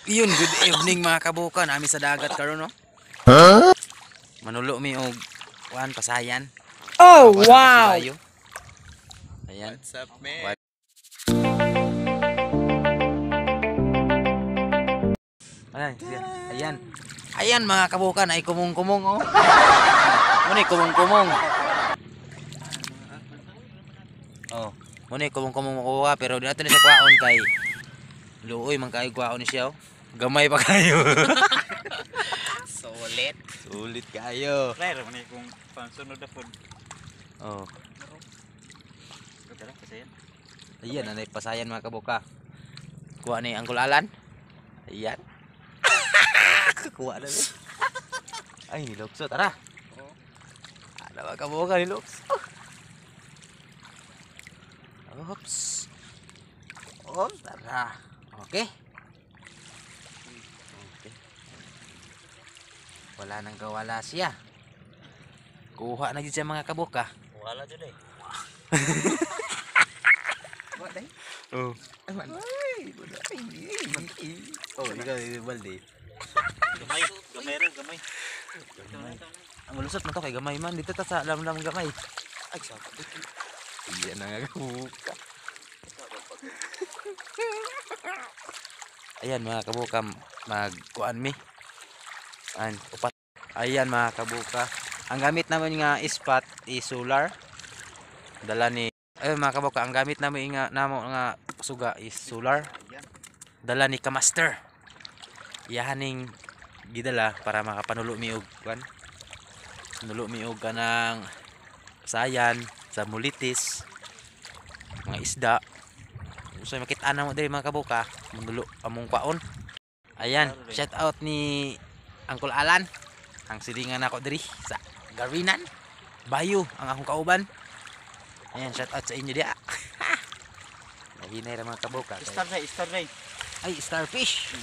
Yun, good evening mga kabuka. Nami sa dagat karon, no? Huh? Manulo mi og kuan pasayan. Oh, wow. Ayan. What's up, man? Ayan, ayan. Ayan mga kabuka, ay kumung-kumung oh. Muna kumung-kumung. Oh, muna kumung-kumung makuha pero di nato ni sa kwaon kay luoy man kayo kwaon ni siya oh. Gamay pa kayo. Sulit. Sulit kayo. Rare man kung pansunod na food. Oh. Tara, pasayan. Ayan, anay pasayan mga kabuka. Kuha ni Uncle Alan. Ayan. Kuha na ni. Ay, nilokso. Tara. Ano mga kabuka, nilokso. Oops. Oh, tara. Okay. Okay. Wala nang gawala siya. Kuha na dyan siya mga kabuka. Wala jud eh. Oh. Ay, oh, ikaw yung balde. Gamay, gamay ra, gamay. Ang malusot na to kay gamay man dito ta sa lamlam gamay. Ay, sakit. Iyan na nga kabuka. Ayan mga kabuka, magkuan mi. An, upat. Ayan mga kabuka. Ang gamit namin nga ispat is solar. Dala ni ay mga kabuka, ang gamit namin nga namo nga suga is solar. Dala ni Kamaster. Iyahaning gidala para makapanulo mi og kuan. Nulo mi og kanang sayan sa mulitis, mga isda. Usa makita na mo diri mga kabuka, manulo among kwaon. Ayan, shout out ni Uncle Alan. Ang silingan nako diri sa Garinan. Bayo ang akong kauban. Ayan, shout out sa inyo diha. Nahinay ra mga kabuka. Star day, star day. Ay, starfish.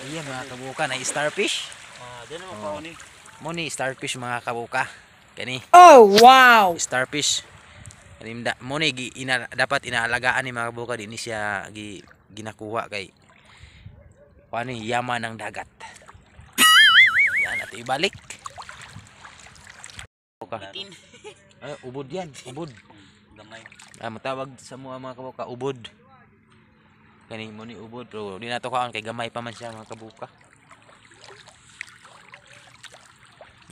Ayan mga kabuka, na starfish. Ah, di na mo ni. Mo ni starfish mga kabuka. Kani Oh, wow. starfish. Kanim da mo ni gi, ina, dapat inaalagaan ni mga kabuka, di ni siya gi, ginakuha kay paano yaman ng dagat. Yan ato ibalik. Kabuka. Ay, ubod yan, ubod. Gamay. Ah, matawag sa mga kabuka, ubod. Kani mo ni ubod pero di nato kaon kay gamay pa man siya mga kabuka.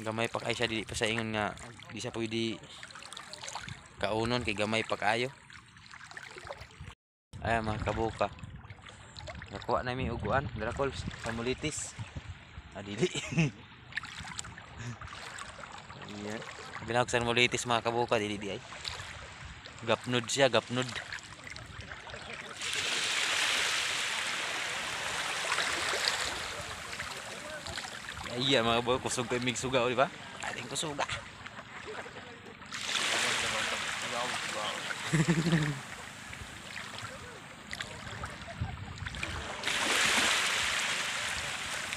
Gamay pa kay siya, dili pa sa ingon nga di siya pwede kaunon kay gamay pa kaayo. Ay mga kabuka. Nakuha na mi uguan, drakol sa mulitis. Ah, dili. Ayan. Ginawag sa mulitis mga kabuka, dili di ay. Gapnod siya, gapnod. Iya mga kabuka, kusog kay mig suga, di ba? Ating kusuga.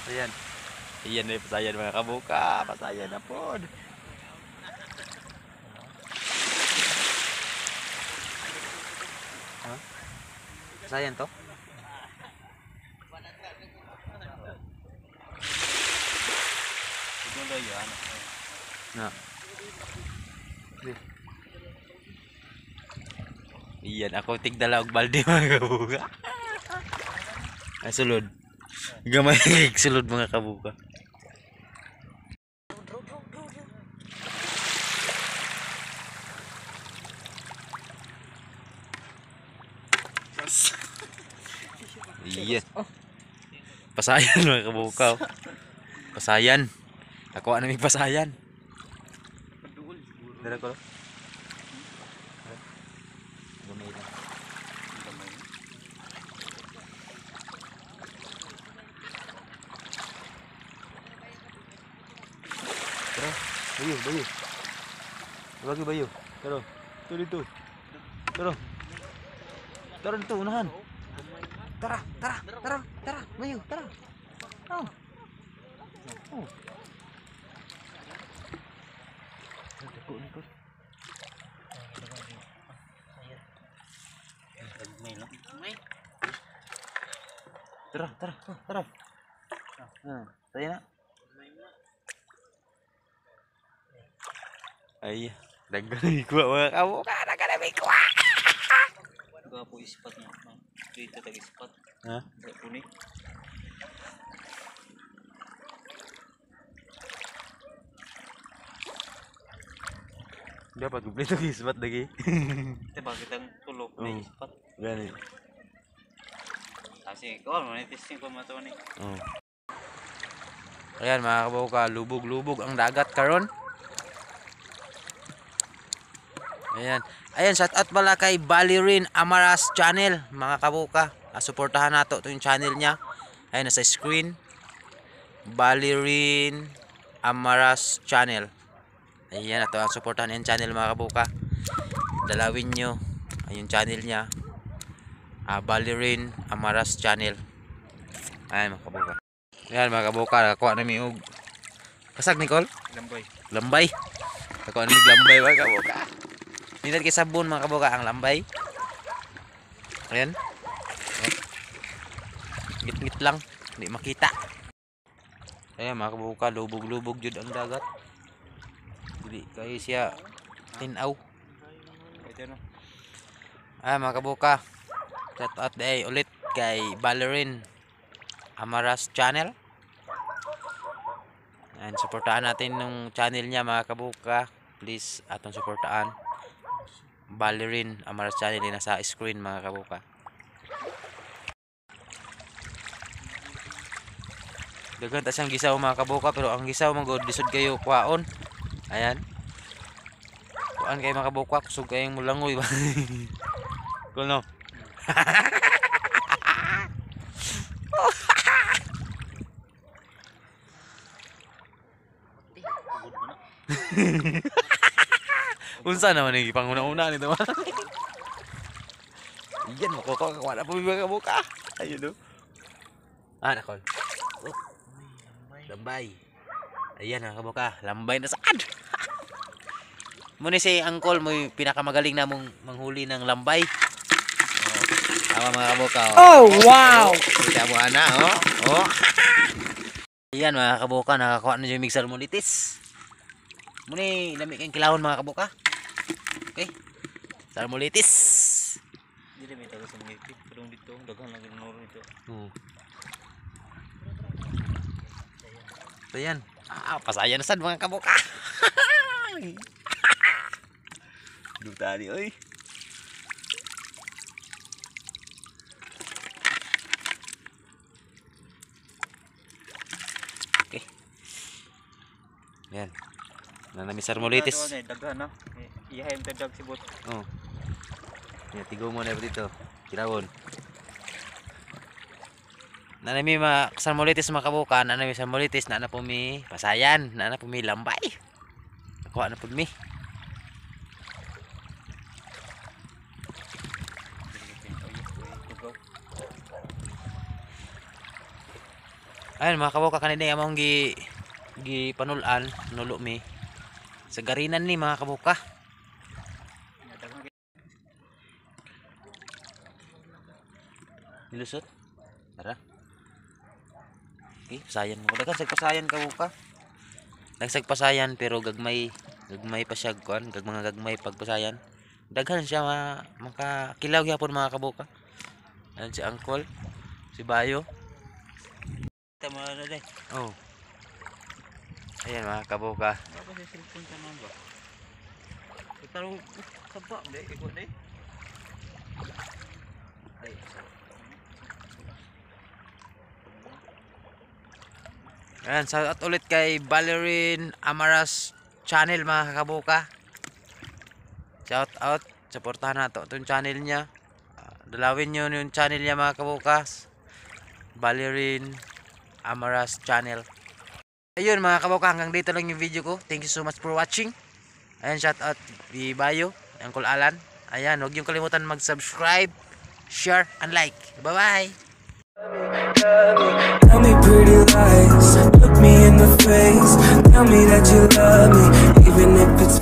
Ayan. Ayan na pasayan mga kabuka. Pasayan na po. Ha? Pasayan to? Na. Iyan ako tigdala og balde mga kabuka. Ay sulod. Gamay sulod mga kabuka. Iyan. Pasayan mga kabuka. Oh. Pasayan. Ako ano may pasayan. Dala ko. Gamay lang. Gamay. Tara, bayo, bayo. Bagi bayo. Tara. Ito dito. Tara. Tara dito, unahan. Tara, tara, tara, tara, bayo, tara. Oh. Oh. Dako ni ko. Gamay lang. Tara, tara, tara. Tayo na. Ay, daghan na ikuha mga kabuka. Daghan na ikuha. Gapo ispat niya. Dito tag ispat. Ha? Puni. Dapat kumpleto kay ispat lagi. Ito ba kitang tulok na ispat. Gani. Kasi ikaw mo testing ko mato ni. Oh. Ayan mga kabuka, lubog-lubog ang dagat karon. Ayan. Ayan, shout out pala kay Valerin Amaras Channel, mga kabuka. Suportahan nato to yung channel niya. Ayan, nasa screen. Valerin Amaras Channel. Ayan, ato ang suportahan yung channel mga kabuka. Dalawin nyo yung channel niya. Valerin Amaras Channel. Ayan mga kabuka. Ayan mga kabuka, nakakuha na og kasag Nicole? Lambay. Lambay. Nakakuha na mi lambay mga kabuka. Nindot kay sabon mga kabuka ang lambay. Ayan. Ngit-ngit lang, hindi makita. Ayan mga kabuka, lubog-lubog jud ang dagat. Dili kayo siya tinaw. Ayan mga kabuka, shout out day ulit kay Valerin Amaras Channel. Ayan, suportahan natin nung channel niya mga kabuka. Please atong suportahan. Valerin Amaras Channel yung nasa screen mga kabuka. Daghan ta siyang gisaw mga kabuka, pero ang gisaw man gud lisod kayo kuhaon. Ayan. Kuan kay mga kabuka, kusog kayong mulangoy ba. Cool no. Unsa naman yung panguna-una nito man. Iyan makukuha ka wala pa mga kabuka. Ayun no. Ah, nakol. Oh. Lambay. Ayan mga kabuka, lambay na saan. Muna si Angkol mo yung pinakamagaling na mong manghuli ng lambay. Oh. Tama mga kabuka. Oh, wow. Kita mo ana, oh. Oh. Ayan mga kabuka, nakakuha na yung mixer molitis. Muna lami kayong kilawon mga kabuka. Okay. Salmolitis. Dili may taga sa mga ipit. Pero dito, daghan lang ginuro dito. Oo. So yan. Ah, pasayan na sad mga kabuka. Duta ni oy. Okay. Yan. Nanami sarmolitis. Daghan na. Ihay mo dag sibot. Oh. Yan, tigo mo na dito. Kilawon. Nanami mga sarmolitis mga kabuka, nanami sarmolitis, nana po mi pasayan, nana po mi lambay. Nakuha na po mi. Ayun mga kabuka, kanina yung among gi panulan, nulo mi. Sa garinan ni mga kabuka. Nilusot. Tara. Okay, pasayan mo. Daghan sa pasayan kabuka. Dagsag pasayan pero gagmay, gagmay pa siya kuan, mga gagmay pagpasayan. Daghan siya makakilaw gyapon mga kabuka. Ayan si Angkol, si Bayo. Tama na day. Oh. Ayan mga kabuka. Ano ba sa cellphone ka man ba? Itarong saba, di iko di. Ay. Ayan, shout out ulit kay Valerin Amaras Channel mga kabuka. Shout out, suportahan nato itong channel niya. Dalawin nyo yung channel niya mga kabukas. Valerin Amaras Channel. Ayun mga kabuka, hanggang dito lang yung video ko. Thank you so much for watching. Ayan, shout out di Bayo, Uncle Alan. Ayan, huwag niyong kalimutan mag-subscribe, share, and like. Bye-bye! Tell me pretty lies, look me in the face. Tell me that you love me, even if it's